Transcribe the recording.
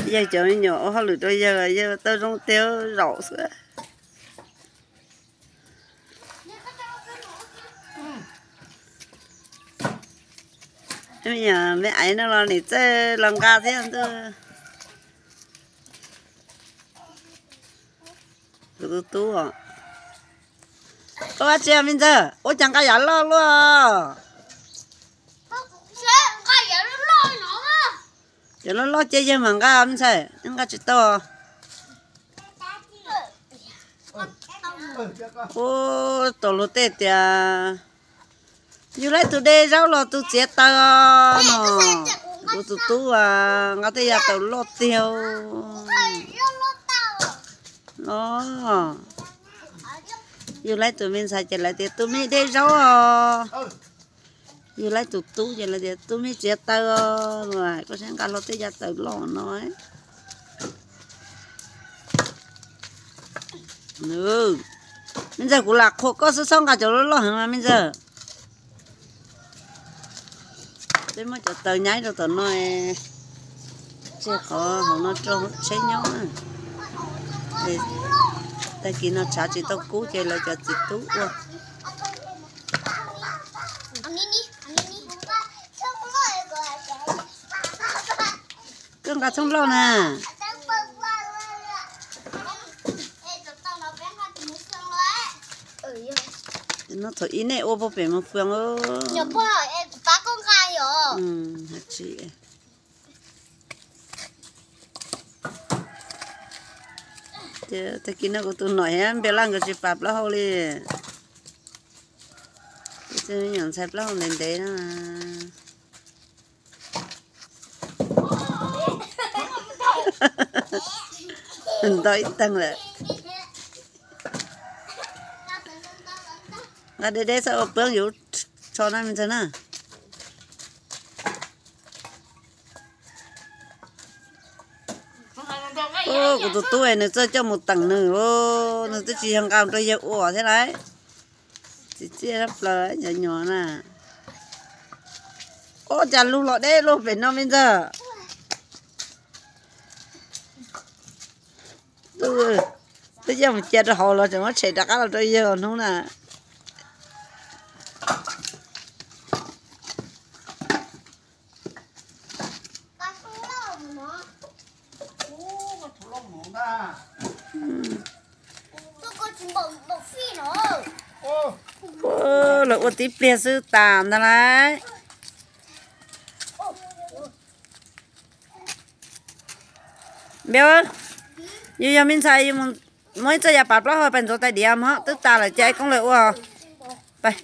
Yawg cov me nyuam ua hauj lwm rau yawg, yawg tau zoo tiag zaum xwb. Me nyuam me aiv no los nim txawj los nqa thiab ntuj. Tus tub tub os. Ua dab tsi me ntxawg, ua cas nqa yam loj luaj? Yam loj loj ces yawg mam nqa me ntxhais, nqa tsis tau. Ua tau luag tej tias yus laib tus de zaub los tus txiav taws no. Kuv tus tub nqa tej yav taws loj tiag. Los yus laib tus me ntxhais ces lawv tias tus me de zaub os. Yus laib tus tub ces lawv tias tus me txiav taws os. Koj saib nqa hlo tej yav taws loj no. Me ntxawg, kuv lam qhuas koj xwb, txhob nqa cov loj loj heev mas me ntxawg. Peb muab cov taws nyaib rau tom no, tseg qhov hauv no rau tsheb nyob. Tag kis no tshav tsis tau kub ces lawv cov txiv tub ua. Koj nqa txhob nplauj na. No thaum ib nej ua puag pem mus fwm. Tsis, tag kis no kuv tus nom npias laj nkawd tsis pam plaub hau li. Tus me nyuam ntxhais plaub hau ntev ntev no. Nto ib teeg lawm. Nqa deb deb txhob ua poob yus tsho na me ntxawg na. Kuv tus tub nws txawj coj mus teem nws, nws twb tsis yog nqa rau yawg ua thiab lauj. Txiv txiaj sab plaws nyuam nyuam na. Ua cas lug los deb luaj pem no me ntxawg. Twb coj mus cia rau hauv los tseem muab tshem rov qab los rau yawg hnub na. Lawv ua tib pliag xwb tas ntag lauj. Npias, yus yog me ntxhais, yus muab ib txoj yav pav plaub hau pais ntxuav tais diav mog, twb tas lawm ces koob lawv ua. Pais.